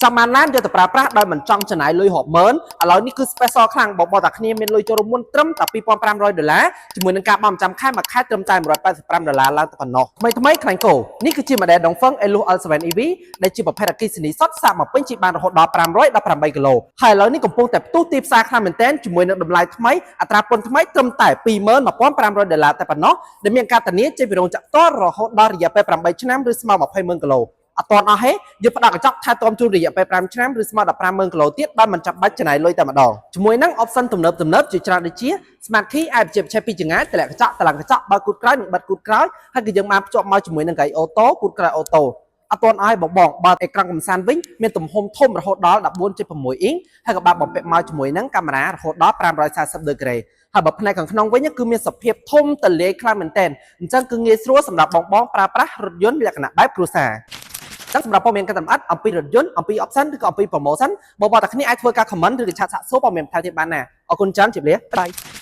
ចង់បានឡានយកទៅប្រើប្រាស់ដោយមិនចង់ចំណាយលុយរាប់ម៉ឺនឥឡូវនេះគឺ special ខ្លាំងបងបងតាគ្នាមានលុយចូលរួមមុនត្រឹមតែ2500ដុល្លារជាមួយនឹងការបង់ប្រចាំខែមួយខែត្រឹមតែ185ដុល្លារឡើងទៅប៉ុណ្ណោះថ្មីថ្មីខ្លាញ់គោនេះគឺជា model Dongfeng Aeolus L7 EV ដែលជាប្រភេទអគ្គិសនីសុទ្ធសាកមកពេញជិះបានរហូតដល់518គីឡូហើយឥឡូវនេះកំពុងតែផ្ទុះទីផ្សារខ្លាំងមែនទែនជាមួយនឹងតម្លៃថ្មីអត្រាពន្ធថ្មីត្រឹមតែ21,500ដុល្លារតែប៉ុណ្ណោះដែលមានការធានាចេញពីរោងចក្រផ្ទាល់រហូតដល់រយៈពេល8ឆ្នាំឬស្មើ20,000គីឡូអត់ទាន់អស់ទេយើងផ្ដល់កញ្ចប់ថែទាំជូនរយៈពេល5ឆ្នាំឬស្មើ150,000គីឡូទៀតដោយមិនចាំបាច់ចំណាយលុយតែម្ដងជាមួយនឹង option ទំនើបទំនើបជាច្រើនដូចជា Smart Key អាចបញ្ជាបញ្ឆេះពីចង្ងាយតម្លាក់កញ្ចក់តម្លើងកញ្ចក់បើកគូតក្រោយនិងបិទគូតក្រោយហើយគឺយើងបានភ្ជាប់មកជាមួយនឹងកៅអី auto គូតក្រោយ auto អត់ទាន់ឲ្យបងបងបើអេក្រង់កំសាន្តវិញមានទំហំធំរហូតដល់14.6អ៊ីងហើយក៏បានបំពាក់មកជាមួយនឹងកាមេរ៉ារហូតដល់540ដឺក្រេហើយបើផ្នែកខាងក្នុងវិញគឺមានសភាពធំទលាយខ្លាំងមែនទែនអញ្ចឹងគឺងាយស្រួលសម្រាប់បងបងប្រើប្រាស់រថយន្តលក្ខណៈបែបគ្រួសារចឹងសម្រាប់ព័ត៌មានកាន់តែលម្អិតអំពីរថយន្តអំពី option ឬក៏អំពី promotion បងប្អូនទាំងគ្នាអាចធ្វើការ comment ឬក៏chat សាកសួរព័ត៌មានបន្ថែមទៀតបានណាអរគុណច្រើនជម្រាបលា bye.